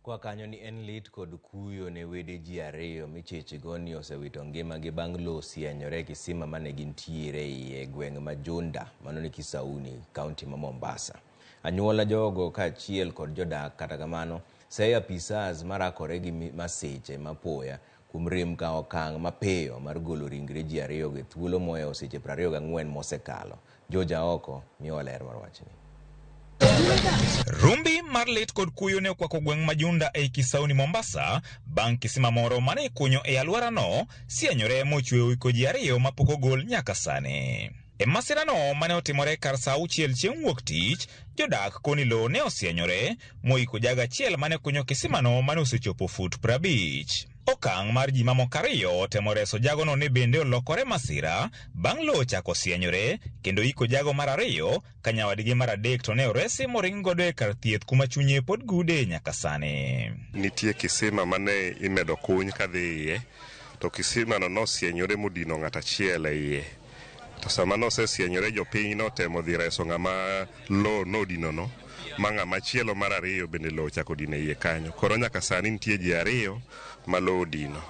Kwa kanyo ni en lit kod kuyo ne wede ji ariyo michichgo ni osewito ngimagi bang' lowo sienyore e kisima mane gintiere e gweng' ma Junda, mano ni Kisauni, kaunti ma Mombasa. Anyuola jogo kaachiel kod jodak kata kamano seyo apisas marakore gi masiche mapoya kuom rem kawo okang' mapiyo mar golo ringre ji ariyogo e thuolo mohewo seche 24 mosekalo. George Aoko miyowa ler mar wachni. Rumbi mar lit kod kuyo ne okwako gweng' ma Junda ei Kisauni, Mombasa, bang' kisima moro mane ikunyo e alworano sienyore mochweyo iko ji ariyo mapok ogol nyaka sani. E masirano mane otimore kar saa 6 chieng' wuok tich, jodak koni lowo ne osienyore moiko jago achiel mane kunyo kisimano mane osechopo fut 50. Okang' mar ji mamoko ariyo temo reso jagono ne bende olokore masira bang' lowo chako sienyore kendo iko jago mar ariyo ka nyawadgi mar adek to ne oresi moring godo e kar thieth kuma chunye pod gude nyaka sani. Nitie kisima mane imedo kuny kadhi iye, to kisimano nosienyore modino ng'at achiel e iye. To sama nosesienyore jopiny notemo dhi reso ng'ama lowo nodinono, ma ng'ama chielo mar ariyo bende lowo ochako dino e iye kanyo. Koro nyaka sani nitie ji ariyo ma lowo odino.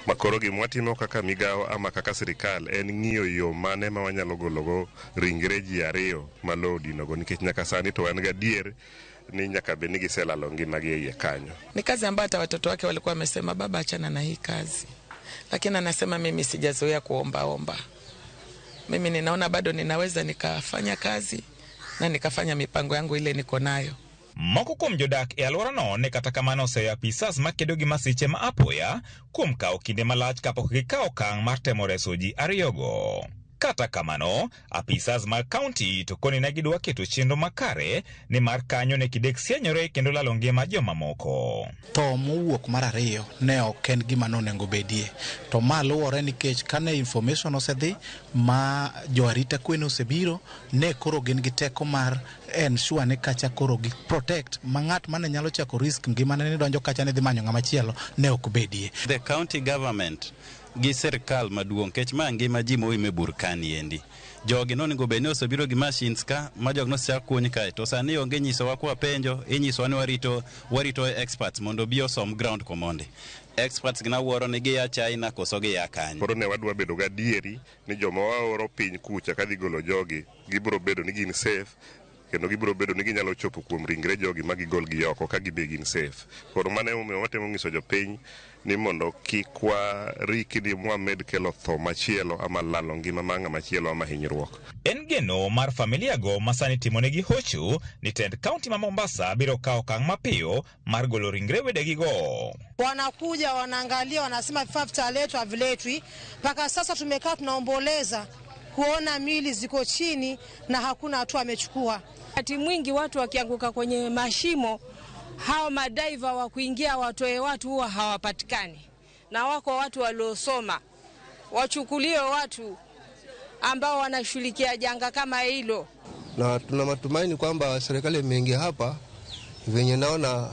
Ma koro gima watimo kaka migawo ama kaka sirikal en ng'iyo yo mane ma wanyalo gologo ringre ji ariyo ma lowo odinogo, nikech nyaka sani to wan gadier ni nyaka bed ni giselalo ngimagi e iye kanyo. Ni kazi ambayo hata watoto wake walikuwa wamesema, baba, achana na hii kazi, lakini anasema mimi sijazoea kuombaomba. Mimi ninaona bado ninaweza nikafanya kazi na nikafanya mipango yangu ile niko nayo. Moko kuom jodak e alworano ne kata kamano oseyo apisas makedo gi masiche ma apoya kuom kawo kinde malach kapok gikawo okang' mar temo reso ji ariyogo. Kata kamano, apisas mag kaunti to koni ne gidwa keto chenro makare nimar kanyo ne kidek sienyore kendo lalo ngima jomamoko. Tho mowuok mar ariyo ne ok en gima nonego bedie. To ma luwore nikech kane information osedhi ma jo arita kwe nosebiro, ne koro gin gi teko mar ensure ni kacha koro gi protect ma ng'at mane nyalo chako risk ngimane ni donjo kacha ni dhi manyo ng'ama chielo ne ok bedie. The county government gi sirikal maduong' kech ma ngima ji moim e bur kani endi. Jogi nonego bed ni osebiro gi machines ka ma jogi nosechak kuny kae to sani onge nyisowa kwa penjo inyisowa ni warito experts mondo obi osom ground komondi. Experts gin awuoro ni gia China koso gia kanye. Koro ne wadwa bedo gadieri ni joma waoro piny kucha kadhi golo jogi gibiro bedo ni gin safe kendo gibiro bedo ni ginyalo chopo kuom ringre jogi ma gigol gi oko ka gibe gin safe. Koro mano emomiyo watemo nyiso jopiny ni mondo kik warikni mwamed kelo tho machielo ama lalo ngima mar ng'ama chielo ama hinyruok. En geno mar familia go ma sani timonegi hocho ni tend kaunti ma Mombasa biro kawo okang' mapiyo mar golo ringre wedegigo. Wanakuja wanaangalia, wanasema vifaa vitaletwa, haviletwi. Mpaka sasa tumekaa tunaomboleza kuona mili ziko chini na hakuna hatua amechukua. Wakati mwingi watu wakianguka kwenye mashimo, hao madaiva wa kuingia watoe watu huwa hawapatikani, na wako watu waliosoma, wachukuliwe watu ambao wanashughulikia janga kama hilo. Na tuna matumaini kwamba serikali imeingia hapa, venye naona.